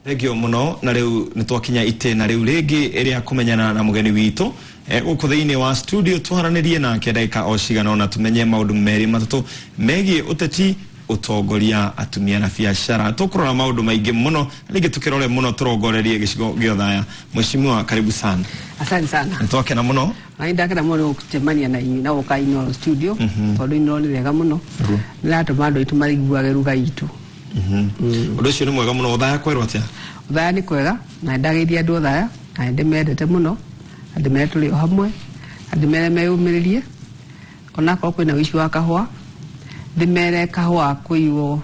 Thengio mũno. Na rĩu nĩ twakinya itĩna rĩu rĩngĩ rĩa kũmenyana na mũgeni witũ gũkũ thĩinĩ wa studio, twaranĩrie nake ndagĩka o cigana ona tũmenye maũndũ merĩ matatũ megiĩ ũteti, ũtongoria, atumia na biacara. Tũkũrora maũndũ maingĩ mũno na rĩngĩ tũkĩrore mũno tũrongorerie gĩcigo gĩa Othaya. Mheshimiwa, karibu sana. Asante sana. Nĩ twakena mũno. Na nĩ ndakena mũno nĩ gũcemania na inyuĩ na gũka Inooro studio, tondũ Inooro nĩ wega mũno, nĩ ratũma andũ aitũ maiguage lugha itũ. Ũndũ ũcio nĩ mwega mũno. Othaya kwerwo atĩa? Othaya nĩ kwega, na nĩ ndageithia andũ Othaya, na nĩ ndĩmendete mũno, na ndĩmere tũrĩ o hamwe, na ndĩmere meyũmĩrĩrie onakorwo kwĩna ũici wa kahũa. Ndĩmere kahũa kũiywo,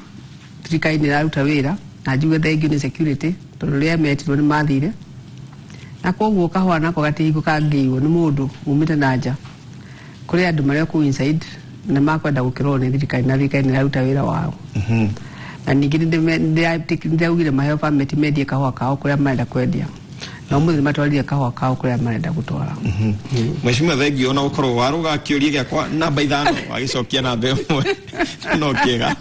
thirikari nĩ ĩraruta wĩra, na njuge thengiũ nĩ security, tondũ rĩrĩa metirwo nĩ mathire, na koguo kahũa nako gatihingo kangĩiywo nĩ mũndũ umĩte na nja. Kũrĩ andũ marĩ o kũu inside na makwenda gũkĩrorwo nĩ thirikari, na thirikari nĩ ĩraruta wĩra wao. Na ningĩ nĩ ndĩraugire maheo permit mendie kahũa kao kũrĩa marenda kwendia, na ũmũthĩ nĩ matwarire kahũa kao kũrĩa marenda gũtwara. Mheshimiwa, thengio ona gũkorwo warũga kĩũria gĩakwa namba 5 wagĩcokia namba 1, no kĩega.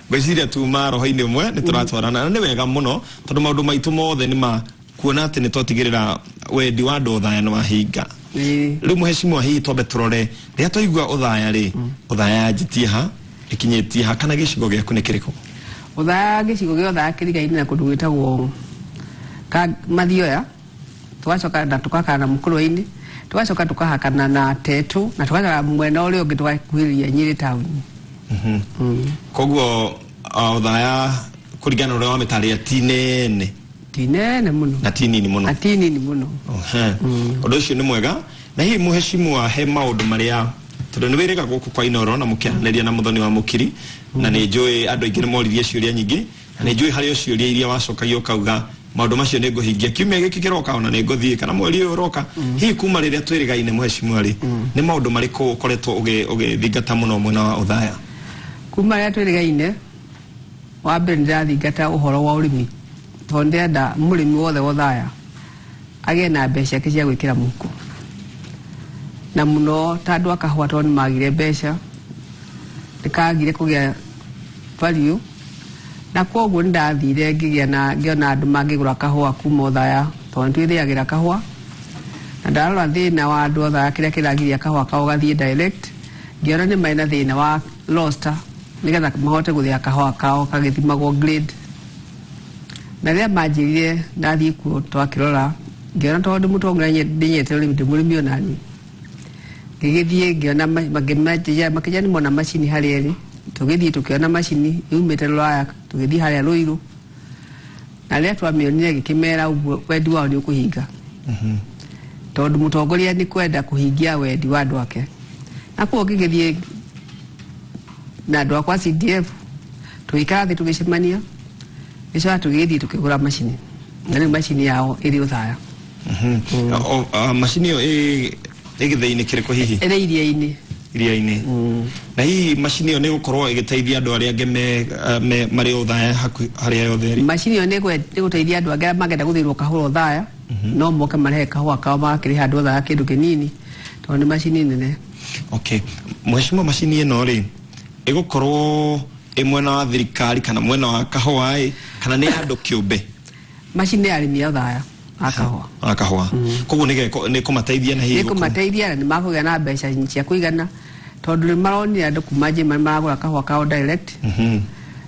Ngwĩciria tuma roho-inĩ ũmwe, nĩ tũratwarana, na nĩ wega mũno tondũ maũndũ maitũ mothe nĩ ma kuona atĩ nĩ twatigĩrĩra wendi wa andũ Othaya nĩ wahinga. Rĩu mheshimiwa, hihi twambe tũrore, rĩrĩa twaigua Othaya rĩ, Othaya yanjĩtie ha, ĩkinyĩtie ha, kana gĩcigo gĩaku nĩ kĩrĩkũ? Othaya, gĩcigo gĩa Othaya kĩrigaine na kũndũ gwĩtagwo Mathioya, tũgacoka na tũkakana na Mũkũrwe-inĩ, tũgacoka tũkahakana na Tetũ, na tũgacoka mwena ũrĩa ũngĩ tũgakuhĩrĩria Nyĩrĩ taũni. Koguo Othaya, kũringana na ũrĩa wamĩtarĩria, ti nene. Ti nene mũno. Na ti nini mũno. Na ti nini mũno. Ohe. Ũndũ ũcio nĩ mwega. Na hihi mheshimiwa, he maũndũ marĩa, tondũ nĩ wĩrĩga gũkũ kwa Inooro na mũkĩaranĩria na Mũthoni wa Mũkiri, na nĩ njũĩ andũ aingĩ nĩ moririe ciũria nyingĩ, na nĩ njũĩ harĩ o ciũria iria wacokagia ũkauga maũndũ macio nĩ ngũhingia kiumia gĩkĩ kĩroka, ona nĩ ngũthiĩ kana mweri ũyũ ũroka. Hihi kuma rĩrĩa twĩrĩgaine, mheshimiwa rĩ, nĩ maũndũ marĩkũ ũkoretwo ũgĩthingata mũno mwena wa Othaya? Kuma rĩrĩa twĩrĩgaine, wa mbere nĩ ndĩrathingata ũhoro wa ũrĩmi, tondũ ndĩrenda mũrĩmi wothe wa Othaya agĩe na mbeca ciake cia gwĩkĩra mũhuko, na mũno ta andũ a kahũa, tondũ nĩ magire mbeca, nĩ kagire kũgĩa value, na koguo nĩ ndathire ngĩgĩa na ngĩona andũ mangĩgũra kahũa kuma Othaya, tondũ nĩ twĩthĩagĩra kahũa. Na ndarora thĩna wa andũ Othaya, kĩrĩa kĩragiria kahũa kao gathiĩ direct, ngĩona nĩ marĩ na thĩna wa roaster, nĩgetha mahote gũthĩa kahũa kao gagĩthimagwo grade. Na rĩrĩa manjĩrire, ndathiĩ kuo twakĩrora, ngĩona tondũ ndĩ mũtongoria ndĩnyete ũrĩmi, ndĩ mũrĩmi onaniĩ, ngĩgĩthiĩ ngĩona makĩnjĩra nĩ mona macini harĩa ĩrĩ. Tũgĩthiĩ tũkĩona macini yumĩte Rũraya, tũgĩthiĩ harĩa Rũirũ, na rĩrĩa twamĩonire ngĩkĩmera ũguo wendi wao nĩ ũkũhinga, tondũ mũtongoria nĩ kwenda kũhingia wendi wa andũ ake. Na koguo ngĩgĩthiĩ na andũ akwa CDF, tũgĩikara thĩ, tũgĩcemania, gĩcoka tũgĩthiĩ tũkĩgũra macini, na rĩu macini yao ĩrĩ Othaya. Macini ĩyo ĩ gĩthĩi-inĩ kĩrĩkũ hihi? Ĩrĩ iria-inĩ. Iria-inĩ. Na hihi macini ĩyo nĩ ĩgũkorwo ĩgĩteithia andũ arĩa angĩ me marĩ Othaya hakuhĩ harĩa yothe ĩrĩ? Macini ĩyo nĩ ĩgũteithia andũ angĩ arĩa mangĩenda gũthĩirwo kahũa Othaya, no moke marehe kahũa kao, magakĩrĩha andũ Othaya kĩndũ kĩnini, tondũ nĩ macini nene. Okay, mheshimiwa, macini ĩno rĩ, ĩgũkorwo ĩ mwena wa thirikari kana mwena wa kahũa ĩ, kana nĩ andũ kĩũmbe? Macini ya arĩmi a Othaya a kahũa. A kahũa. Koguo nĩ kũmateithia na hihi nĩ kũmateithia, na nĩ makũgĩa na mbeca cia kũigana, tondũ nĩ maronire andũ kuma Germany maragũra kahũa kao direct,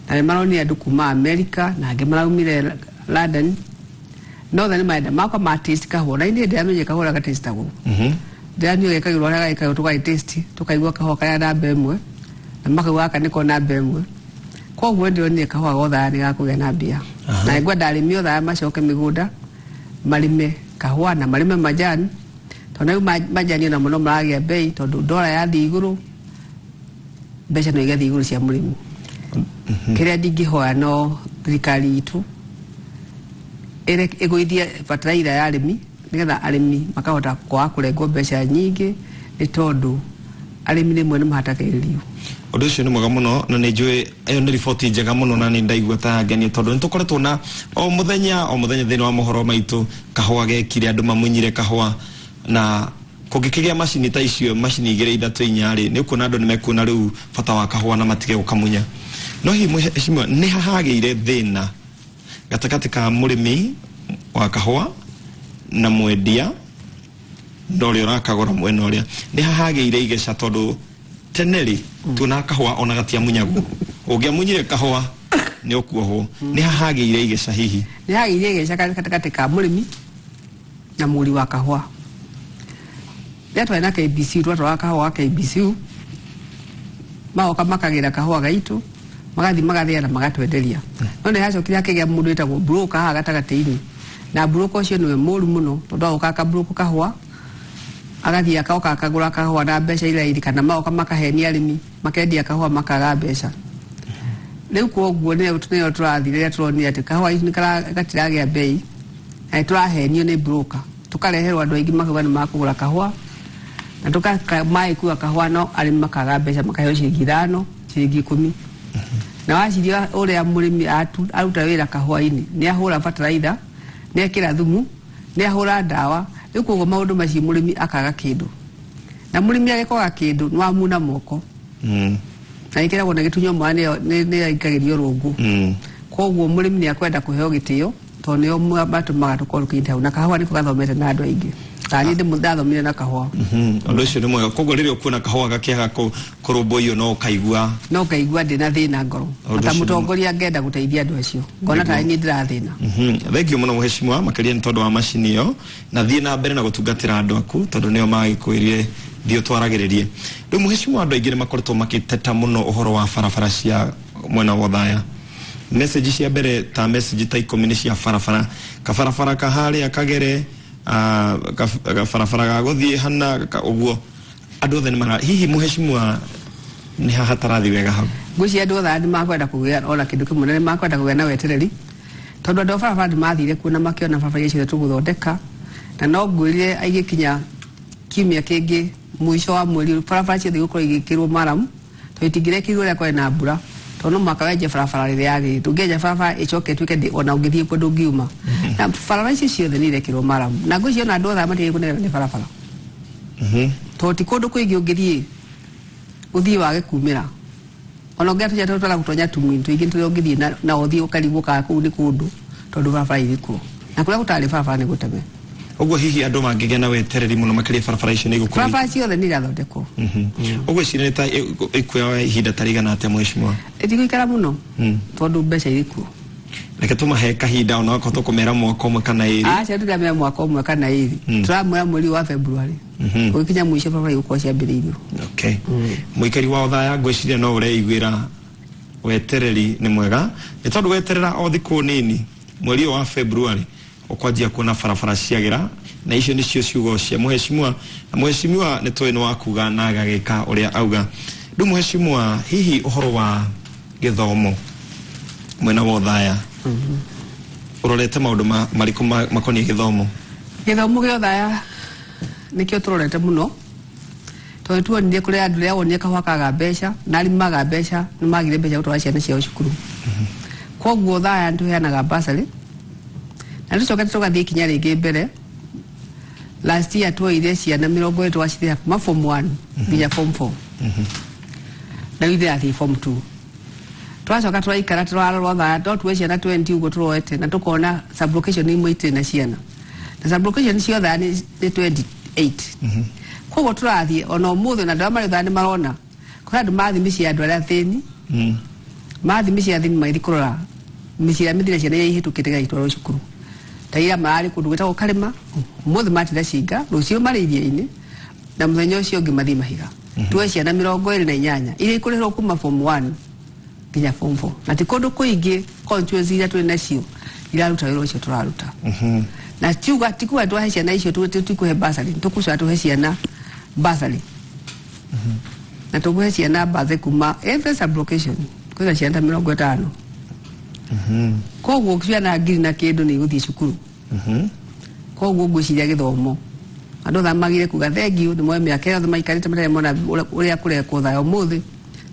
na nĩ maronire andũ kuma America, na angĩ maraumire London, no othe nĩ marenda makwa ma taste kahũa. Na niĩ ndĩramenye kahũa ũrĩa gatastagwo, ndĩramenya gekagĩrwo harĩa gagĩkagĩrwo, tũgagĩ taste, tũkaigua kahũa karĩa namba 1, na makauga gaka nĩko namba 1. Koguo ndĩronire kahũa ga Othaya nĩ gakũgĩa na mbia, na ngwenda arĩmi Othaya macoke mĩgũnda marĩme kahũa na marĩme majani, tondũ rĩu majani ona mũno maragĩa bei, tondũ ndora yathiĩ igũrũ, mbeca no igathiĩ igũrũ cia mũrĩmi. Kĩrĩa ndingĩhoya no thirikari itũ ĩgũithie bataraitha ya arĩmi, nĩgetha arĩmi makahota kwaga kũrengwo mbeca nyingĩ, nĩ tondũ arĩmi rĩmwe nĩ mahatagĩrĩrio. Ũndũ ũcio nĩ mwega mũno, na nĩ njũĩ ĩyo nĩ riboti njega mũno, na nĩ ndaigua ta yangenia, tondũ nĩ tũkoretwo na o mũthenya o mũthenya thĩinĩ wa mohoro maitũ kahũa gekire, andũ mamunyire kahũa. Na kũngĩkĩgĩa macini ta icio, macini 2, 3, 4 rĩ, nĩ ũkuona andũ nĩ mekuona rĩu bata wa kahũa na matige gũkamunya. No hihi mheshimiwa, nĩ hahagĩire thĩna? Gatagatĩ ka mũrĩmi wa kahũa na mwendia na ũrĩa ũrakagũra mwena ũrĩa, nĩ hahagĩire igeca? Tondũ tene rĩ, tuonaga kahũa ona gatiamunyagwo, ũngĩamunyire kahũa nĩ ũkuohwo. Nĩ hahagĩire igeca hihi? Nĩ hagĩire igeca gatagatĩ ka mũrĩmi na mũgũri wa kahũa. Rĩrĩa twarĩ na KBC, twatwaraga kahũa ga KBC, magoka makagĩra kahũa gaitũ, magathiĩ magathĩa na magatwenderia. No nĩ hacokire hakĩgĩa mũndũ wĩtagwo broker haha gatagatĩ-inĩ, na broker ũcio nĩwe mũru mũno, tondũ agoka akabroker kahũa, agathiĩ akoka akagũra kahũa na mbeca iraithi, kana magoka makahenia arĩmi, makendia kahũa makaga mbeca. Rĩu koguo nĩyo tũrathiĩ rĩrĩa tũronire atĩ kahũa gaitũ gatiragĩa mbei na nĩ tũrahenio nĩ broker, tũkareherwo andũ aingĩ makauga nĩ makũgũra kahũa na magĩkua kahũa, no arĩmi makaga mbeca, makaheo ciringi 5, ciringi 10. Na waciria ũrĩa mũrĩmi aruta wĩra kahũa-inĩ, nĩ ahũra bataraitha, nĩ ekĩra thumu, nĩ ahũra ndawa. Rĩu koguo maũndũ macio mũrĩmi akaga kĩndũ, na mũrĩmi agĩkwaga kĩndũ nĩ wamuna moko. Na ĩkĩragwo na gĩtunywo mwana nĩ aingagĩrio rũngũ. Koguo mũrĩmi nĩ akwenda kũheo gĩtĩo, tondũ nĩo matũmaga tũkorwo tũkinyĩte hau. Na kahũa nĩko gathomete na andũ aingĩ, ta niĩ ndathomire na kahũa. Ũndũ ũcio nĩ mwega. Koguo rĩrĩa ũkuona kahũa gakĩaga kũrũmbũiyo no ũkaigua? No ngaigua ndĩ na thĩna ngoro. Ũndũ ta ũcio nĩ mũtongoria ngenda gũteithia andũ acio, ngona tarĩ niĩ ndĩrathĩna. Thengiũ mũno mũheshimiwa, makĩria nĩ tondũ wa macini ĩyo, na thiĩ na mbere na gũtungatĩra andũ aku, tondũ nĩo magĩkwĩrire thiĩ ũtwaragĩrĩrie. Rĩu mũheshimiwa, andũ aingĩ nĩ makoretwo makĩteta mũno ũhoro wa barabara cia mwena wa Othaya. Message cia mbere, ta message ta 10 nĩ cia barabara, kabarabara kaharĩa kagere, kabarabara ga gũthiĩ hana ũguo. Andũ othe nĩ mara, hihi mũheshimiwa, nĩ haha hatarathi wega hau? Ngwĩciria andũ othe aya nĩ makwenda kũgĩa ona kĩndũ kĩmwe, na nĩ makwenda kũgĩa na wetereri, tondũ andũ a barabara nĩ mathire kuo na makĩona barabara iria ciothe tũgũthondeka. Na no ngwĩrire igĩkinya kiumia kĩngĩ, mũico wa mweri ũyũ, barabara ciothe igũkorwo igĩkĩrwo maramu, tondũ itingĩrekĩrirwo rĩrĩa kwarĩ na mbura, tondũ no mũhaka wenje barabara rĩrĩa yagĩrĩire. Ndũngĩenja barabara ĩcoke ĩtuĩke ona ũngĩthiĩ kuo ndũngiuma. Na barabara icio ciothe nĩ irekĩrwo maramu, na ngwĩciria ona andũ othe aya matigĩrĩirwo kũnegena nĩ barabara, tondũ ti kũndũ kũingĩ ũngĩthiĩ ũthiĩ wage kumĩra. Ona ũngĩra tũcea tũtwara gũtonya tumuinĩ tũingĩ tũrĩa ũngĩthiĩ na ũthiĩ ũkarigwo kana kũu nĩ kũndũ, tondũ barabara irĩ kuo, na kũrĩa gũtarĩ barabara nĩ gũteme. Ũguo hihi andũ mangĩgĩa na wetereri mũno makĩria, barabara icio nĩ igũkorwo Barabara ciothe nĩ irathondekwo. Ũgwĩciria nĩ ta ikuoya ihinda ta rĩigana atĩa, mheshimiwa? Ĩtigũikara mũno, tondũ mbeca irĩ kuo. Reke tũmahe kahinda, ona okorwo tũkũmera mwaka ũmwe kana ĩrĩ. Aca, tũramera mwaka ũmwe kana ĩrĩ. Tũramwĩra mweri wa February ũgĩkinya mũico, barabara igũkorwo ciambĩrĩirio. Okay, mũikari wa Othaya, ngwĩciria no ũreiguĩra wetereri nĩ mwega, nĩ tondũ weterera o thikũ nini, mweri ũyũ wa February ũkwanjia kuona barabara ciagĩra. Na icio nĩcio ciugo cia mũheshimiwa, na mũheshimiwa nĩ tũĩ nĩ wa kuga na agagĩka ũrĩa auga. Rĩu mũheshimiwa, hihi ũhoro wa gĩthomo mwena wa Othaya, ũrorete maũndũ marĩkũ makoniĩ gĩthomo? Gĩthomo gĩa Othaya nĩkĩo tũrorete mũno, tondũ tuonire kũrĩa andũ rĩrĩa wonire kahũa kaga mbeca na arĩmi maga mbeca, nĩ magire mbeca gũtwara ciana ciao cukuru. Koguo Othaya nĩ tũheanaga bursary, na tũcokete tũgathiĩ ikinya rĩngĩ mbere. Last year tuoire ciana 20, twacithĩha kuma form 1 nginya form 4, na rĩu irathiĩ form 2. Twacoka twaikara tũrarora Othaya, no tuoe ciana 20 ũguo tũroete, na tũkona sublocation imwe itirĩ na ciana, na sublocation ciothe nĩ 28. Koguo tũrathiĩ ona ũmũthĩ, na andũ arĩa marĩ Othaya nĩ marona kũrĩ andũ mathiĩ mĩciĩ ya andũ arĩa athĩni, mathiĩ mĩciĩ ya athĩni, magĩthiĩ kũrora mĩciĩ ya mĩthira, ciana iria ihĩtũkĩte igagĩtwarwo cukuru. Ta ira mararĩ kũndũ gwĩtagwo Karĩma, ũmũthĩ matinda Cinga, rũciũ marĩ iria-inĩ, na mũthenya ũcio ũngĩ mathiĩ Mahiga. Tuoe ciana 28 iria ikũrĩhĩrwo kuma form 1 nginya form 4, na ti kũndũ kũingĩ constituency iria twĩ nacio iraruta wĩra ũcio tũraruta. Na tiuga tikuga twahe ciana icio tũtikũhe bursary, tũkũcoka tũhe ciana bursary, na tũkũhe ciana bursary kuma every sublocation kwĩna ciana ta 50. Koguo ciana ngiri na kĩndũ nĩ igũthiĩ cukuru. Koguo ngwĩciria gĩthomo, andũ othe magire kuga thengiũ, nĩ moe mĩaka yothe maikarĩte matarĩ mona ũrĩa kũrekwo thayũ ũmũthĩ.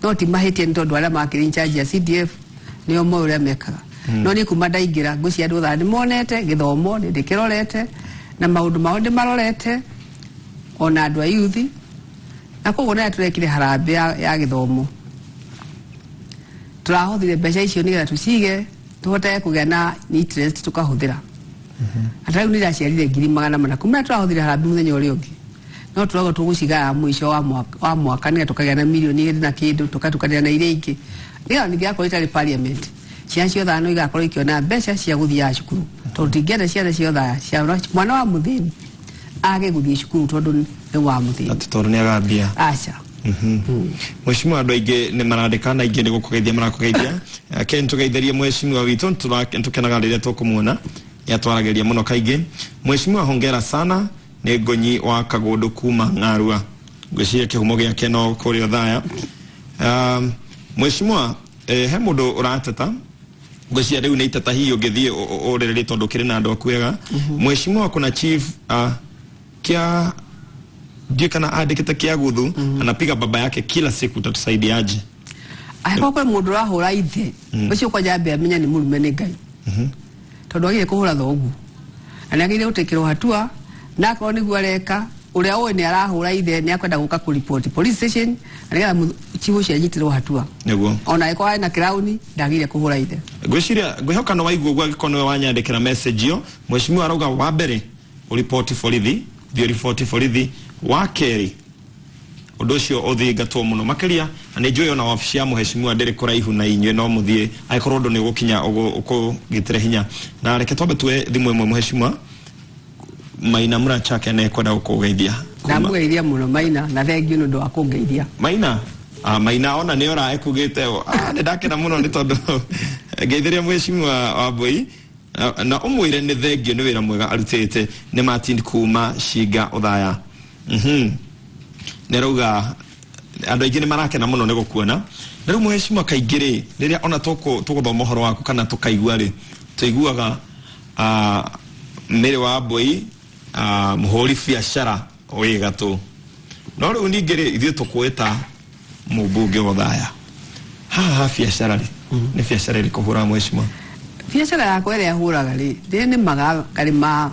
No ti mahĩtia, nĩ tondũ arĩa makĩrĩ in charge ya CDF nĩo moĩ ũrĩa mekaga. No niĩ kuma ndaingĩra, ngwĩciria andũ othe nĩ monete gĩthomo nĩ ndĩkĩrorete, na maũndũ mao ndĩmarorete, ona andũ a youth. Na koguo nĩrĩa tũrekire harambĩ ya gĩthomo, tũrahothire mbeca icio nĩgetha tũcige. Tũhotage kũgĩa na interest tũkahũthĩra. Ata rĩu nĩ iraciarire 400,000 kuma rĩrĩa tũrahũthĩra harambee mũthenya ũrĩa ũngĩ, no tũrauga tũgũcigaya mũico wa mwaka nĩgetha tũkagĩa na 2 million na kĩndũ, tũgatukanĩra na iria ingĩ, nĩgetha ningĩ akorwo itarĩ parliament, ciana cia Othaya no igakorwo ikĩona mbeca cia gũthiaga cukuru, tondũ tingĩenda ciana cia Othaya cia mwana wa mũthĩni age gũthiĩ cukuru tondũ nĩ wa mũthĩni. Atĩ tondũ nĩ agambia. Aca. Mheshimiwa, andũ aingĩ nĩ marandĩka na aingĩ nĩ gũkũgeithia marakũgeithia. Ken, tũgeithĩrie mheshimiwa witũ, nĩtũkenaga rĩrĩa tũkũmuona, nĩ atwaragĩria mũno kaingĩ. Mheshimiwa, hongera sana, nĩ Ngonyi wa Kagũndũ kuma Ng'arua. Ngwĩciria kĩhumo gĩake no kũrĩa Othaya. Mheshimiwa, he mũndũ ũrateta, ngwĩciria rĩu nĩ iteta hihi ũngĩthiĩ ũrĩrĩrie tondũ ũkĩrĩ na andũ aku ega. Mheshimiwa, kuna chief kia ndiũĩ kana andĩkĩte kĩa guthu anapiga baba yake kila siku, utatusaidiaje? Angĩkorwo kwĩ mũndũ ũrahũra ithe ũcio, kwanja ambe amenya nĩ mũrume nĩ Ngai, tondũ agĩrĩire kũhũra thoguo na nĩ agĩrĩire gũtĩkĩrwo hatua. Na akorwo nĩguo areka, ũrĩa ũĩ nĩ arahũra ithe, nĩ akwenda gũka kũripoti police station na nĩgetha chief ũcio anyitĩrwo hatua. Ona angĩkorwo ena kĩrauni, ndagĩrĩire kũhũra ithe. Ngwĩciria, ngwĩhoka nĩ waigua ũguo angĩkorwo nĩwe wanyandĩkĩra message ĩyo. Mheshimiwa arauga wa mbere ũripoti borithi, thiĩ ũriboti borithi. Wa kerĩ, ũndũ ũcio ũthingatwo mũno makĩria, na nĩ njũĩ ona wabici ya mũheshimiwa ndĩrĩ kũraihu na inyuĩ, no mũthiĩ angĩkorwo ũndũ nĩ ũgũkinya ũkũgitĩre hinya. Na reke twambe tuoe thimũ ĩmwe. Mũheshimiwa Maina Murachake nĩ ekwenda gũkũgeithia. Ndamũgeithia mũno Maina, na thengiũ nĩ ũndũ wa kũngeithia. Maina, Maina ona nĩ ora ekugĩte, nĩ ndakena mũno nĩ tondũ ngeithĩria mheshimiwa Wambui na ũmwĩre nĩ thengio nĩ wĩra mwega arutĩte. Nĩ Martin kuma Cinga Othaya. Nĩ arauga andũ aingĩ nĩ marakena mũno nĩ gũkuona. Na rĩu mheshimiwa, kaingĩ rĩ, rĩrĩa ona tũgũthoma ũhoro waku kana tũkaigua rĩ, tũiguaga Mary Wambui, mũhũri biacara wĩ gatũ. No rĩu ningĩ rĩ, ithuĩ tũkwĩta mũmbunge wa Othaya. Haha ha biacara rĩ, nĩ biacara ĩrĩkũ ũhũraga, mheshimiwa? Biacara yakwa ĩrĩa hũraga rĩ, ndĩ nĩmaga ngarĩma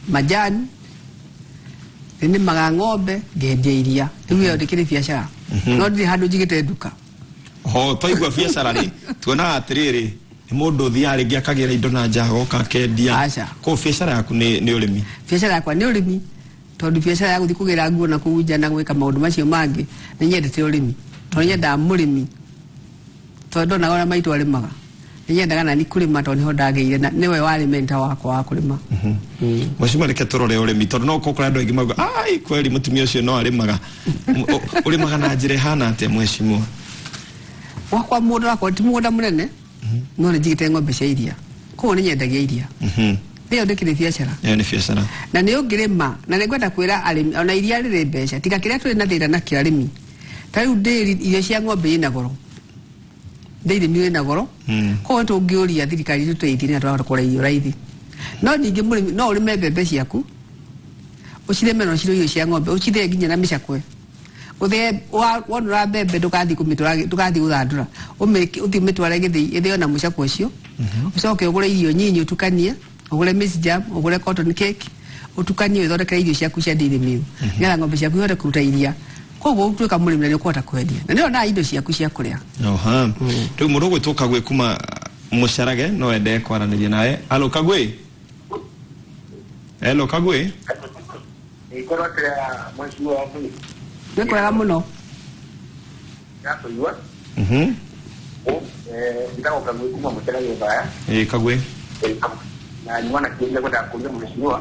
majani, nĩ nĩmaga ng'ombe, ngendia iria. Rĩu ĩyo ndĩkĩrĩ biacara, no ndirĩ handũ njigĩte nduka. Ho twaigua biacara rĩ, tuonaga atĩrĩrĩ, nĩ mũndũ ũthiaga rĩngĩ akagĩra indo na nja, agoka akendia. Aca. Koguo biacara yaku nĩ ũrĩmi? Biacara yakwa nĩ ũrĩmi, tondũ biacara ya gũthiĩ kũgĩra nguo na kũu nja na gwĩka maũndũ macio mangĩ, nĩ nyendete ũrĩmi, tondũ nĩ nyendaga mũrĩmi, tondũ ndonaga ũrĩa maitũ arĩmaga, nĩ nyendaga nani kũrĩma, tondũ nĩho ndagĩire na nĩwe warĩ mentor wakwa wa kũrĩma. Mheshimiwa, reke tũrore ũrĩmi, tondũ no ũkorwo andũ aingĩ mauga, ai, kweli mũtumia ũcio no arĩmaga. Ũrĩmaga na njĩra ĩhana atĩa, mheshimiwa? Gwakwa mũgũnda wakwa ti mũgũnda mũnene, no nĩ njigĩte ng'ombe cia iria, koguo nĩ nyendagia iria. Ĩyo ndĩkĩrĩ biacara. Ĩyo nĩ biacara. Na nĩ ũngĩrĩma, na nĩ ngwenda kwĩra arĩmi, ona iria rĩrĩ mbeca, tiga kĩrĩa tũrĩ na thĩna nakĩo arĩmi. Ta rĩu ndĩri, irio cia ng'ombe ina goro, ndĩrĩ nĩ ĩna goro. Koguo tũngĩũria thirikari tũteithie nĩgetha tũrahota kũgũra irio raithi. No ningĩ mũrĩmi no ũrĩme mbembe ciaku, ũcirĩme na ũcirĩe irio cia ng'ombe, ũcithĩe nginya na mĩcakwe. Ũthĩe wonora mbembe, ndũgathiĩ kũmĩtwara, ndũgathiĩ gũthandũra, ũthiĩ ũmĩtware gĩthĩi ĩthĩo na mũcakwe ũcio. Ũcoke ũgũre irio nyinyi ũtukanie, ũgũre maize jam, ũgũre cotton cake, ũtukanie, ũthondekere irio ciaku cia dairy meal, nĩgetha ng'ombe ciaku ihote kũruta iria. Koguo ũtuĩka mũrĩmi na nĩ ũkũhota kwendia na nĩ indo ciaku cia kũrĩa. Oha, rĩu mũndũ ũgwĩtwo Kagwĩ kuma Mũcarage no ende kwaranĩria nawe. Alo Kagwĩ, hello Kagwĩ. Ikorwo atĩa, mheshimiwa Wambui? Nĩ kwega mũno. Ndakũigua. Njĩtagwo Kagwĩ kuma Mũcarage Othaya. Ĩ Kagwĩ. Na nyuma na kĩũria ngwendaga kũria mheshimiwa.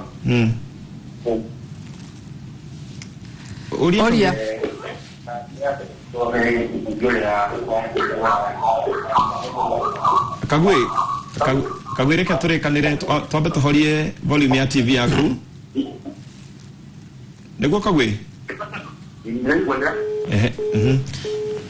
Ũria. Ũria. Mbunge ũrĩa Kagwĩ, Kagwĩ, reke tũrĩkanĩre, twambe tũhorie volume ya TV yaku nĩguo, Kagwĩ. Ndĩraigua. Ehe.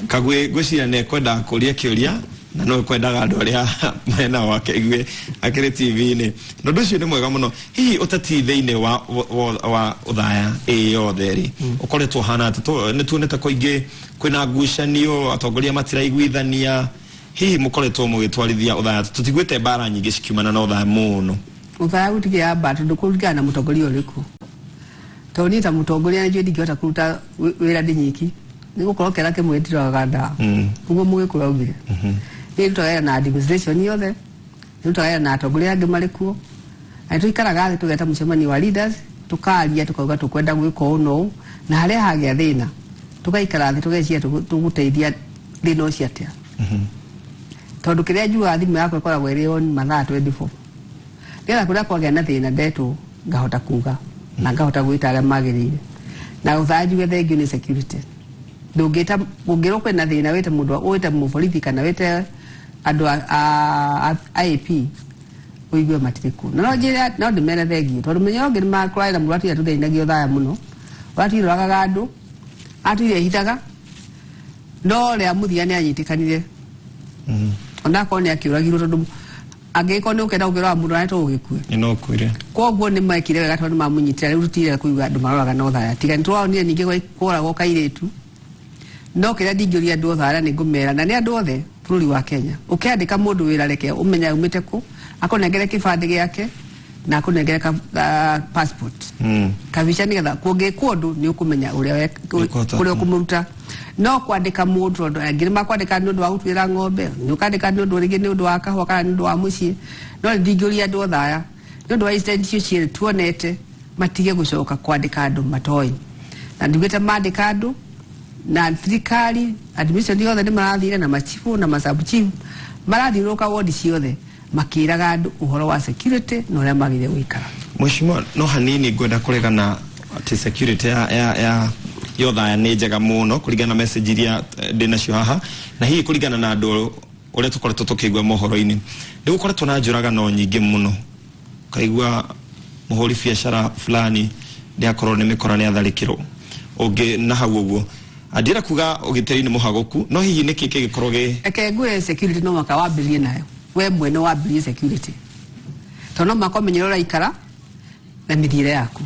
Kagwĩ ngwĩciria nĩ ekwenda kũria kĩũria na no ekwendaga andũ arĩa mena wake igue akĩrĩ TV-inĩ, na ũndũ ũcio nĩ mwega mũno. Hihi ũteti thĩinĩ wa Othaya ĩ yothe rĩ, ũkoretwo ũhana atĩ? Nĩ tuonete kũingĩ kwĩna ngucanio, atongoria matiraiguithania. Hihi mũkoretwo mũgĩtwarithia Othaya? Tũtiguĩte mbara nyingĩ cikiumana na Othaya mũno. Othaya gũtikĩaga mbara, tondũ kũringana na mũtongoria ũrĩkũ. Tondũ niĩ ta mũtongoria nĩ njũĩ ndingĩhota kũruta wĩra ndĩ nyiki, nĩ gũkorwo kĩara kĩmwe gĩtirogaga ndawa. Ũguo mũgĩkũyũ augire, niĩ ndutaga wĩra na administration yothe. Nĩtũrutaga wĩra na atongoria angĩ marĩ kuo, na nĩtũikaraga thĩ tũgeta mũcemanio wa leaders, tũkaria, tũkauga tũkwenda gwĩka ũũ na ũũ, na harĩa hagĩa thĩna tũgaikara thĩ tũgeciria tũgũteithia thĩna ũcio atĩa. Tondũ kĩrĩa njugaga, thimũ yakwa ĩkoragwo ĩrĩ on mathaa 24, nĩgetha kũrĩa kwagĩa na thĩna ndetwo ngahota kuga na ngahota gwĩta arĩa magĩrĩire. Na Othaya njuge thengiũ nĩ security. Ndũngĩta, ũngĩrwo kwĩna thĩna, wĩte mũndũ, wĩte mũborithi kana wĩte andũ a AP, ũigue matirĩ kuo. Na no njĩre, no ndĩmere thengiũ, tondũ mũthenya ũngĩ nĩmakũrarĩ na mũndũ atũire tũthĩnagia Othaya mũno, ũratũire ũragaga andũ, atũire ehithaga, no rĩa mũthia nĩ anyitĩkanire, onakorwo nĩ akĩũragirwo, tondũ angĩgĩkorwo nĩ ũkenda gũkĩũraga mũndũ nawe to ũgĩkue. Nĩ no ũkuire. Koguo nĩ mekire wega tondũ nĩ mamũnyitire. Rĩu tũtire kũigua andũ maroraga na Othaya, tiga nĩ tũronire ningĩ kworagwo kairĩtu. No kĩrĩa ndingĩũria andũ Othaya, nĩ ngũmera na nĩ andũ othe bũrũri wa Kenya, ũkĩandĩka mũndũ wĩra, reke ũmenye aumĩte kũ, akũnengere kĩbandĩ gĩake na akũnengere passport, kabica, nĩgetha kũngĩkwo ũndũ nĩ ũkũmenya ũrĩa Nĩũkũhota. kũrĩa ũkũmũruta. No kwandĩka mũndũ tondũ angĩ nĩ makwandĩka nĩ ũndũ wa gũtuĩra ng'ombe, nĩ ũkandĩka nĩ ũndũ rĩngĩ nĩ ũndũ wa kahũa kana nĩ ũndũ wa mũciĩ. No ndingĩũria andũ Othaya, nĩ ũndũ wa incident icio cierĩ tuonete, matige gũcoka kwandĩka andũ matoĩ. Na ndigĩte mandĩka andũ na thirikari administration yothe nĩ marathire na machifu na masabuchifu, marathiũrũrũka wodi ciothe makĩraga andũ ũhoro wa security na ũrĩa magĩrĩire gũikara. Mheshimiwa, no hanini ngwenda kũregana atĩ security ya Othaya nĩ njega mũno, kũringana na message iria ndĩ nacio haha, na hihi kũringana na andũ ũrĩa tũkoretwo tũkĩigua mohoro-inĩ. Nĩ gũkoretwo na njũragano nyingĩ mũno, ũkaigua mũhũri biacara fulani nĩ akorwo nĩ mĩkora, nĩ atharĩkĩrwo ũngĩ na hau ũguo. Andĩra kuga ũgitĩri nĩ mũhagũku, no hihi nĩkĩ kĩngĩkorwo gĩ Reke ngwĩre, security no mũhaka wambĩrĩrie nayo we mwene, wambĩrĩrie security, tondũ no mũhaka ũmenye ũrĩa ũraikara na mĩthiĩre yaku.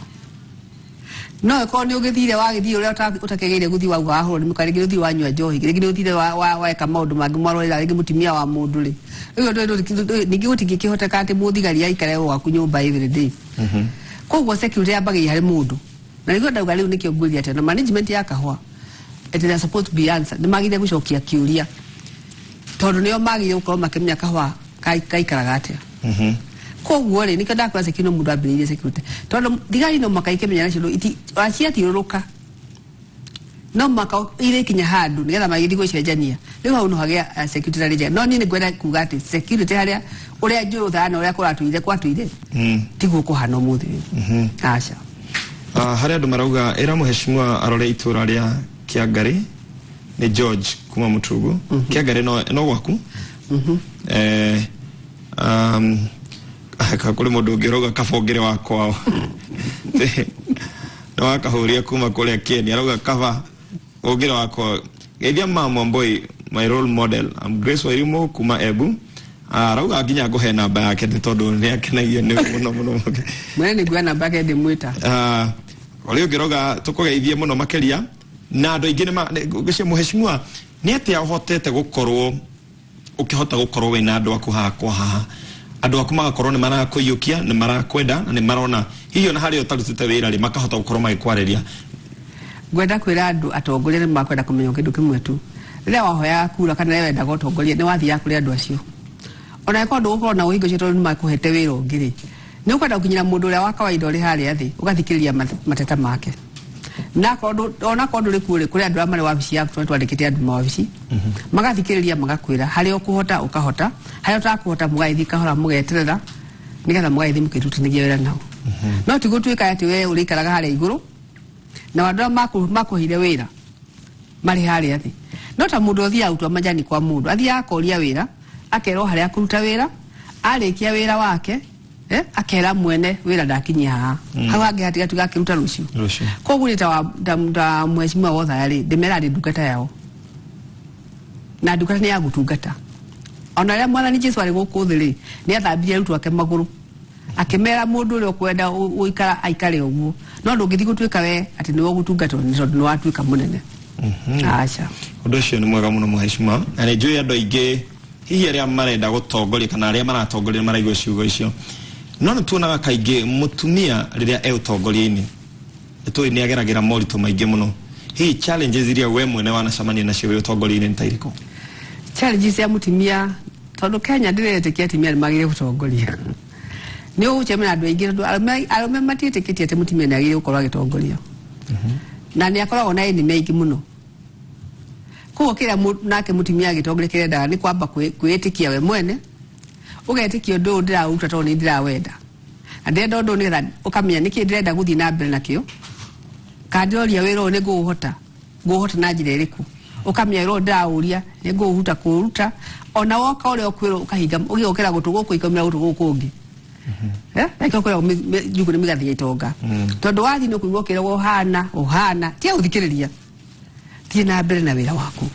No ĩkorwo nĩ ũgĩthire, wagĩthiĩ ũrĩa ũtakĩagĩrĩire gũthiĩ, wauga wahũrwo nĩ mũka, rĩngĩ nĩ ũthire wanyua njohi, rĩngĩ nĩ ũthire weka maũndũ mangĩ mwarorera rĩngĩ mũtumia wa mũndũ rĩ. Rĩu ningĩ gũtingĩkĩhoteka atĩ mũthigari aikare o gwaku nyũmba every day. Koguo security yambagĩrĩria harĩ mũndũ, na nĩguo ndauga rĩu nĩkĩo ngwĩria atĩ na management ya kahũa, it is supposed to be answer, nĩ magĩrĩire gũcokia kĩũria, tondũ nĩo magĩrĩire gũkorwo makĩmenya kahũa kaikaraga atĩa. Koguo rĩ, nĩkĩo ndakwĩra security no mũndũ ambĩrĩirie security, tondũ thigari no mũhaka ikĩmenya nacio ciathiũrũrũka, no mũhaka irĩkinya handũ nĩgetha magĩthiĩ gũcenjania. Rĩu hau no hagĩa security tarĩ njega. No niĩ nĩ ngwenda kuga atĩ security harĩa ũrĩa njũĩ Othaya na ũrĩa kũratũire gwatũire, tiguo kũhana ũmũthĩ ũyũ, aca. Harĩ andũ marauga ĩra mũheshimiwa arore itũra rĩa Kĩangarĩ. Nĩ George kuma Mũtugu. Kĩangarĩ no gwaku? Kũrĩ mũndũ ũngĩ ũrauga kabongere wa kwao nĩ wakahũria kuma kũrĩa Kenya, arauga kaba ũngĩre wa kwao. Geithia mama Mwamboi, my role model. I'm Grace Wairimu kuma Embu. Arauga nginya ngũhe namba yake nĩ tondũ nĩ akenagio nĩ mũno mũno. Mwene nĩ nguoya namba yake ndĩmwĩta. Ũrĩa ũngĩ ũrauga tũkũgeithie mũno makĩria, na andũ aingĩ ngwĩciria mũheshimiwa nĩ atĩa ũhotete gũkorwo ũkĩhota gũkorwo wĩna andũ aku haha kwa haha, andũ aku magakorwo nĩ marakũiyũkia, nĩ marakwenda, na nĩ marona hihi ona harĩa ũtarutĩte wĩra rĩ, makahota gũkorwo magĩkwarĩria? Ngwenda kwĩra andũ atongoria nĩ makwenda kũmenya kĩndũ kĩmwe tu. Rĩrĩa wahoyaga kura kana rĩrĩa wendaga ũtongoria, nĩ wathiaga kũrĩ andũ acio, ona ĩkorwo ndũgũkorwo na ũhingo ũcio tondũ nĩ makũhete wĩra ũngĩ rĩ, nĩ ũkwenda gũkinyĩra mũndũ ũrĩa wa kawaida ũrĩ harĩa thĩ, ũgathikĩrĩria mateta make. Na onakorwo ndũrĩ kuo rĩ, kũrĩ andũ arĩa marĩ wabici yaku, tondũ twandĩkĩte andũ mawabici magathikĩrĩria, magakwĩra harĩa ũkũhota ũkahota, harĩa ũtakũhota mũgagĩthiĩ kahora, mũgeterera nĩgetha mũgagĩthiĩ mũkĩrutithanagia wĩra nao. No ti gũtuĩka atĩ we ũrĩikaraga harĩa igũrũ na andũ arĩa makũheire wĩra marĩ harĩa thĩ. No ta mũndũ ũthiaga gũtua majani kwa mũndũ, athiaga akoria wĩra, akerwo harĩa akũruta wĩra, arĩkia wĩra wake, akera mwene wĩra ndakinyia haha, hau hangĩ hatigatuĩka akĩruta rũciũ. Rũciũ. Koguo nĩ ta mheshimiwa wa Othaya rĩ, ndĩmera ndĩ ndungata yao, na ndungata nĩ ya gũtungata. Ona rĩrĩa Mwathani Jesu arĩ gũkũ thĩ rĩ, nĩ athambirie arutwo ake magũrũ, akĩmera mũndũ ũrĩa ũkwenda gũikara aikare ũguo. No ndũngĩthiĩ gũtuĩka we atĩ nĩwe ũgũtungatwo nĩ tondũ nĩ watuĩka mũnene, aca. Ũndũ ũcio nĩ mwega mũno mũheshimiwa, na nĩ njũĩ andũ aingĩ hihi arĩa marenda gũtongoria kana arĩa maratongoria nĩ maraigua ciugo icio. No nĩ tuonaga kaingĩ mũtumia rĩrĩa e ũtongoria-inĩ, nĩ tũĩ nĩ ageragĩra moritũ maingĩ mũno. Hihi challenges iria we mwene wanacemania nacio wĩ ũtongoria-inĩ nĩ ta irĩkũ? Challenges ya mũtumia Tondũ Kenya ndĩretĩkia atumia nĩ magĩrĩire gũtongoria. Nĩ ũgũcemania na andũ aingĩ tondũ arũme matiĩtĩkĩtie atĩ mũtumia nĩ agĩrĩire gũkorwo agĩtongoria. Na nĩ akoragwo na enemy aingĩ mũno. Koguo kĩrĩa nake mũtumia agĩtongoria kĩrĩa endaga nĩ kwamba kwĩĩtĩkia we mwene, ũgetĩkia ũndũ ũyũ ndĩraũruta tondũ nĩ ndĩrawenda. Na ndĩrenda ũndũ ũyũ nĩgetha ũkamenya nĩkĩ ndĩrenda gũthiĩ na mbere nakĩo. Kana ndĩroria wĩra ũyũ nĩ ngũũhota. Ngũũhota na njĩra ĩrĩkũ? Ũkamenya wĩra ũyũ ndĩraũria nĩ ngũũruta kũũruta. Ona woka ũrĩa ũkwĩrwo ũkahinga ũgĩokera gũtũ gũkũ ikaumĩra gũtũ gũkũ kũngĩ. Na nĩkĩo kwĩragwo njugu nĩ mĩgathĩ ya itonga. Tondũ wathiĩ nĩ ũkũigua ũkĩragwo ũhana, ũhana, tiga gũthikĩrĩria. Thiĩ na mbere na wĩra waku.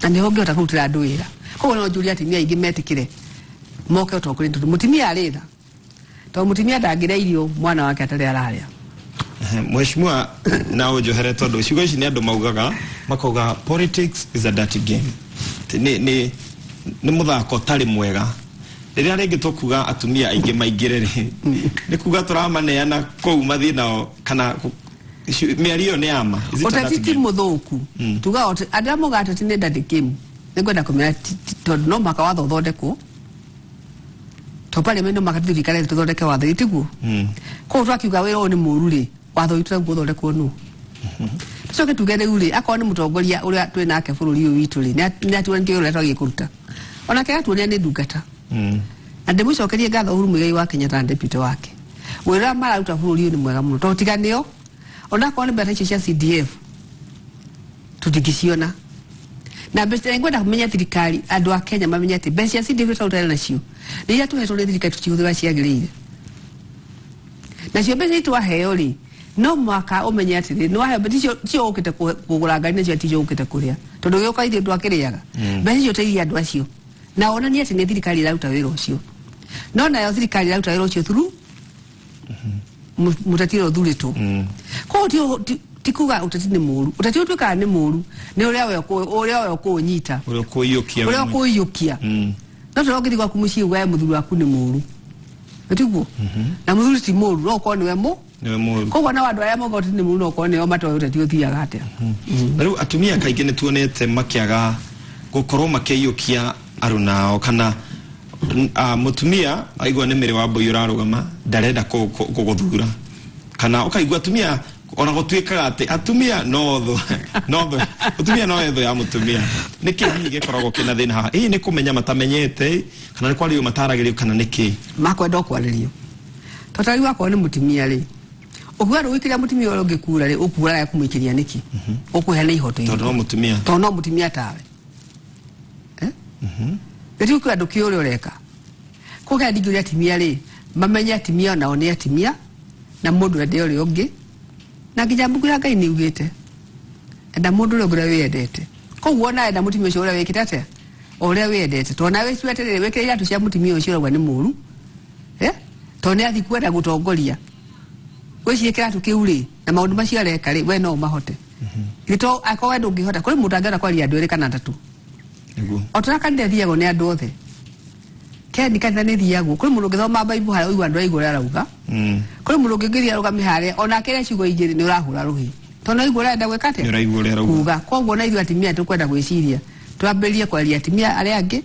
Na nĩho ũngĩhota kũrutĩra andũ wĩra. Koguo no njũrie atumia aingĩ metĩkĩre moke ũtongoria tondũ mũtumia arĩ tha. Tondũ mũtumia ndangĩrĩa irio mwana wake atarĩ ararĩa. Mheshimiwa, na ũnjohere tondũ ciugo ici nĩ andũ maugaga, makauga politics is a dirty game. Nĩ mũthako ũtarĩ mwega. Rĩrĩa rĩngĩ tũkuga atumia aingĩ maingĩre rĩ, nĩ kuga tũramaneana kũu mathiĩ nao kana mĩario ĩyo nĩ ya ma? Is it a Ũteti dirty ti game? mũthũku. Tugaga andũ arĩa maugaga ateti nĩ dirty game, nĩ ngwenda kũmera tondũ no mũhaka watho ũthondekwo. To parliament no mũhaka tũthikare tũthondeke watho, ĩ tiguo? Koguo twakiuga wĩra ũyũ nĩ mũru rĩ, watho witũ naguo ũthondekwo nũ? Tũcoke tuge rĩu rĩ, akorwo nĩ mũtongoria ũrĩa twĩ nake bũrũri ũyũ witũ rĩ, nĩ atuonetie wĩra ũrĩa twagĩrĩire kũruta. Onake agatuonia nĩ ndungata. Na ndĩmũcokerie ngatho Uhuru Muigai wa Kenyatta na deputy wake. Wĩra ũrĩa mararuta bũrũri ũyũ nĩ mwega mũno. Tondũ tiga nĩo, onakorwo nĩ mbeca icio cia CDF, tũtingĩciona. Na mbeca, na ngwenda kũmenya thirikari, andũ a Kenya mamenye atĩ mbeca cia CDF tũrarutana nacio, nĩ iria tũhetwo nĩ thirikari tũcihũthĩra ciagĩrĩire. Nacio mbeca iria twaheo rĩ, no mũhaka ũmenye atĩrĩ, nĩ waheo mbeca icio, ticio ũkĩte kũgũra ngari nacio, ticio ũkĩte kũrĩa. Tondũ ũgĩũka ithuĩ twakĩrĩaga. Mbeca icio ũteithie andũ acio. Na wonanie atĩ nĩ thirikari ĩraruta wĩra ũcio. No nayo thirikari ĩraruta wĩra ũcio through mũteti ũrĩa ũthurĩtwo. Koguo ti kuga ũteti nĩ mũru. Ũteti ũtuĩkaga nĩ mũru nĩ ũrĩa we ũrĩa we ũkũũnyita. Ũrĩa ũkũiyũkia we Ũrĩa mwenyewe. ũkũiyũkia. No tondũ ũngĩthiĩ gwaku mũciĩ ugae mũthuri waku nĩ mũru. Tiguo? Na mũthuri ti mũru, no ũkorwo nĩwe mũ. Nĩwe mũru. Koguo nao andũ arĩa mauga ũteti nĩ mũru no ũkorwo nĩo matoĩ ũteti ũthiaga atĩa. Na rĩu atumia kaingĩ nĩ tuonete makĩaga gũkorwo makĩiyũkia aruna ao kana mũtumia aigua nĩ Mary Wambui ũrarũgama ndarenda gũgũthura, kana ũkaigua atumia ona gũtuĩkaga atĩ atumia no thũ, no thũ, mũtumia no ethũ ya mũtumia. Nĩ kĩ hihi gĩkoragwo kĩna thĩna haha? Hihi nĩ kũmenya matamenyete kana nĩ kwarĩrio mataragĩrio kana nĩ kĩ? Makwenda o kwarĩrio. Tondũ ta rĩu akorwo nĩ mũtumia rĩ, ũkiuga ndũgũikĩria mũtumia ũrĩa ũngĩ kura rĩ, ũkuga kũmũikĩria nĩkĩ? Ũkũheana ihoto Tondũ no irĩkũ? mũtumia. Tondũ no mũtumia tawe. Gĩtĩ kwĩ andũ kĩ ũrĩa ũreka. Koguo kĩrĩa ndingĩũria atumia rĩ, mamenye atumia onao nĩ atumia, na mũndũ ende ũrĩa ũngĩ, na nginya mbuku ya Ngai nĩ yugĩte, enda mũndũ ũrĩa ũngĩ ũrĩa wĩyendete. Koguo ona enda mũtumia ũcio ũrĩa wĩkĩte atĩa? O ũrĩa wĩyendete. Tondũ nawe wĩcirie atĩrĩrĩ, wĩkĩre iratũ cia mũtumia ũcio ũrauga nĩ mũru. Tondũ nĩ athiĩ kwenda gũtongoria. Wĩcirie kĩratũ kĩu rĩ, na maũndũ macio areka rĩ, we no ũmahote. Githĩ to akorwo we ndũngĩhota, kũrĩ mũndũ angĩhota kwaria andũ erĩ kana atatũ. O ta ũrĩa kanitha ĩthiagwo nĩ andũ othe. Ken kanitha nĩ ĩthiagwo. Kũrĩ mũndũ ũngĩthoma Bible harĩa ũigua andũ aigua ũrĩa arauga. Kũrĩ mũndũ ũngĩ ũngĩthiĩ arũgame harĩa, ona akĩria ciugo igĩrĩ nĩ ũrahũra rũhĩ. Tondũ nĩ ũraigua ũrĩa arenda gwĩka atĩa? Nĩ ũraigua ũrĩa arauga. Kuga. Koguo na ithuĩ atumia tũkwenda gwĩciria. Twambĩrĩrie kwaria atumia arĩa angĩ,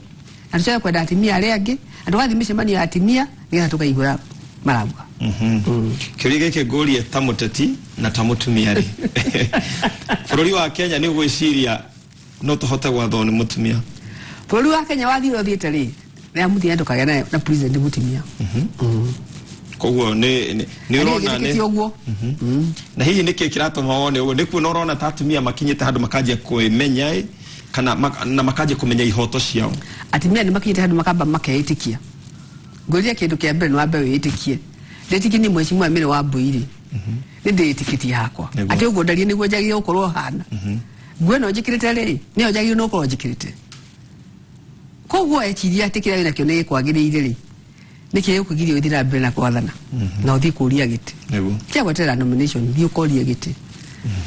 na tũcoke kwenda atumia arĩa angĩ, na tũgathiĩ mĩcemanio ya atumia nĩgetha tũkaigua ũrĩa marauga. Kĩũria gĩkĩ ngũrie ta mũteti na ta mũtumia rĩ, bũrũri wa Kenya nĩ ũgwĩciria no tũhote gwathwo nĩ mũtumia? Bũrũri wa Kenya wathiĩ ũrĩa ũthiĩte rĩ, nĩ mũthia ndũkagĩa na president mũtumia. Koguo nĩ ũrona nĩ ũguo. Na hihi nĩkĩ kĩratũma wone ũguo? Nĩ kuona ũrona ta atumia makinyĩte handũ makanjia kwĩmenya ĩ, kana na makanjia kũmenya ihoto ciao? Atumia nĩ makinyĩte handũ makamba makeĩtĩkia. Ngwĩrire kĩndũ kĩa mbere nĩ wambe wĩĩtĩkie. Ndĩtĩkie niĩ Mheshimiwa Mary Wambui rĩ, nĩ ndĩĩtĩkĩtie hakwa. Atĩ ũguo ndarie nĩguo njagĩrĩire gũkorwo hana. Nguo ĩno njĩkĩrĩte rĩ, nĩyo njagĩrĩirwo nĩ gũkorwo njĩkĩrĩte. Koguo eciria atĩ kĩrĩa wĩnakĩo nĩ gĩkwagĩrĩire rĩ, nĩkĩ gĩgũkũgiria ũthiĩ na mbere na kwathana na ũthiĩ kũria gĩtĩ. Tiga gweterera nomination, thiĩ ũkorie gĩtĩ.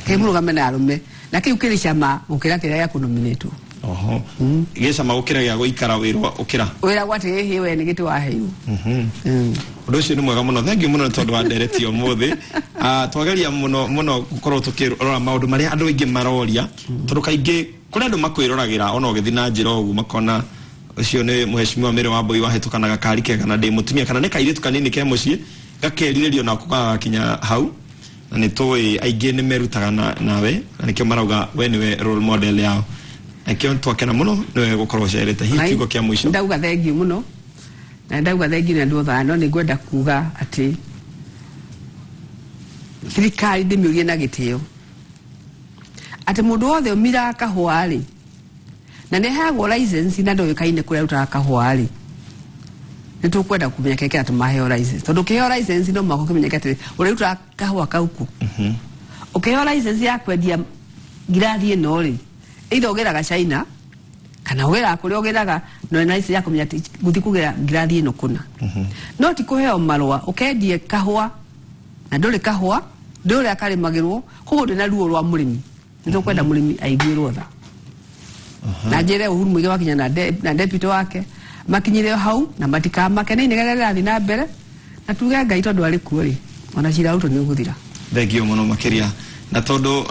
Kĩ mũrũgame na arũme, na kĩu kĩrĩ cama gũkĩra kĩrĩa gĩa kũnominĩtwo. Oho. Gĩ cama gũkĩra gĩa gũikara wĩrwo ũkĩra. Wĩra gwa atĩ ĩhĩ we nĩ gĩtĩ waheirwo. Ũndũ ũcio nĩ mwega mũno. Thank you mũno nĩ tondũ wa ndereti ũmũthĩ. Twageria mũno mũno gũkorwo tũkĩrora maũndũ marĩa andũ aingĩ maroria, tondũ kaingĩ kũrĩ andũ makwĩroragĩra ona ũgĩthiĩ na njĩra ũguo makona Ũcio nĩ Mheshimiwa Mary Wambui wahĩtũka na gakari kega na ndĩ mũtumia kana nĩ kairĩtu kanini ke mũciĩ gakerirĩrio nako gagakinya hau, na nĩ tũĩ aingĩ nĩ merutaga nawe na nĩkĩo marauga we nĩwe role model yao, na nĩkĩo twakena mũno nĩwe gũkorwo ũcerete. Hihi kiugo kĩa mũico? Ndauga thengiũ mũno na ndauga thengiũ nĩ andũ othe, no nĩ ngwenda kuga atĩ thirikari ndĩmĩũrie na gĩtĩo atĩ mũndũ wothe ũmiraga kahũa rĩ, na nĩ aheagwo license na ndoĩkaine kũrĩa arutaga kahũa rĩ, nĩ tũkwenda kũmenya kĩrĩa kĩratũma aheo license, tondũ ũkĩheo license no mũhaka ũkĩmenyeke atĩ ũrĩrutaga kahũa kau kũ. Ũkĩheo license ya kwendia ngirathi ĩno rĩ, either ũgĩraga China kana ũgĩraga kũrĩa ũgĩraga, no na license ya kũmenya atĩ gũthiĩ kũgĩra ngirathi ĩno kũna, no ti kũheo marũa ũkendie kahũa na ndũrĩ kahũa, ndũrĩ ũrĩa karĩmagĩrwo, koguo ndĩ na ruo rwa mũrĩmi. Nĩ tũkwenda mũrĩmi aiguĩrwo tha na njĩre Uhuru Muigai wakinya na deputy wake makinyire hau na matikamake nĩ inegene rĩrathiĩ na mbere, na tuge Ngai tondũ arĩ kuo rĩ, ona cira Ruto nĩ ũgũthira. Thengio mũno makĩria, na tondũ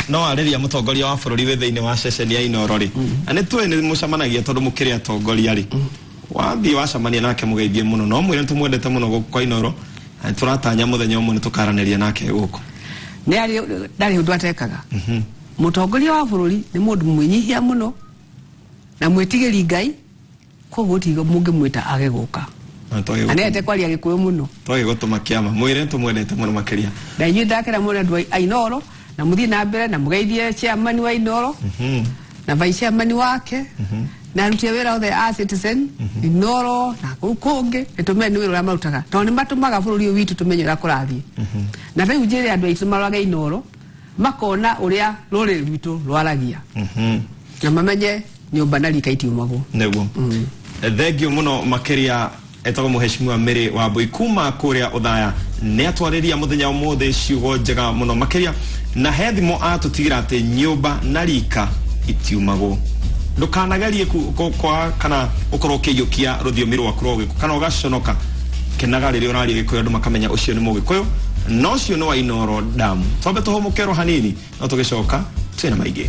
no arĩria mũtongoria wa bũrũri wĩ thĩinĩ wa ceceni ya Inoro rĩ, na nĩ tũĩ nĩ mũcemanagia tondũ mũkĩrĩ atongoria rĩ, wathiĩ wacemania nake mũgeithie mũno no mwĩre nĩ tũmwendete mũno gũkũ kwa Inoro na nĩ tũratanya mũthenya ũmwe nĩ tũkaranĩria nake gũkũ. Nĩ arĩ ndarĩ ũndũ atekaga. Mũtongoria wa bũrũri nĩ mũndũ mwĩnyihia mũno na mwĩtigĩri Ngai, koguo tigo mũngĩmwĩta age gũka. Na na nĩendete kwaria Gĩkũyũ mũno. Twage gũtũma kĩama, mwĩre tũmwendete mũno makĩria. Na inyuĩ ndakena mũno andũ a Inoro, na mũthiĩ na mbere na mũgeithie chairman wa Inoro na vice chairman wake na aruti a wĩra othe a Citizen Inoro na kũu kũngĩ. Nĩ tũmenye nĩ wĩra ũrĩa marutaga, tondũ nĩ matũmaga bũrũri ũyũ witũ tũmenye ũrĩa kũrathiĩ. Na rĩu njĩre andũ aitũ marorage Inoro makona ũrĩa rũrĩrĩ rwitũ rwaragia na mamenye nyũmba na rika itiumagwo. Nĩguo, thengio mũno makĩria. Etagwo Mũheshimiwa Mary Wambui kuma kũrĩa Ũthaya, nĩ atwarĩria mũthenya ũmũthĩ ciugo njega mũno makĩria, na he thimo atũtigĩra atĩ nyũmba na rika itiumagwo. Ndũkanagerie kwa kana ũkorwo ũkĩiyũkia rũthiomi rwaku rwa Ũgĩkũyũ kana ũgaconoka. Kenaga rĩrĩa ũraria Gĩkũyũ, andũ makamenya ũcio nĩ Mũgĩkũyũ na ũcio nĩ wa Inoro damu. Twambe tũhũmũke ro hanini, no tũgĩcoka twĩna maingĩ.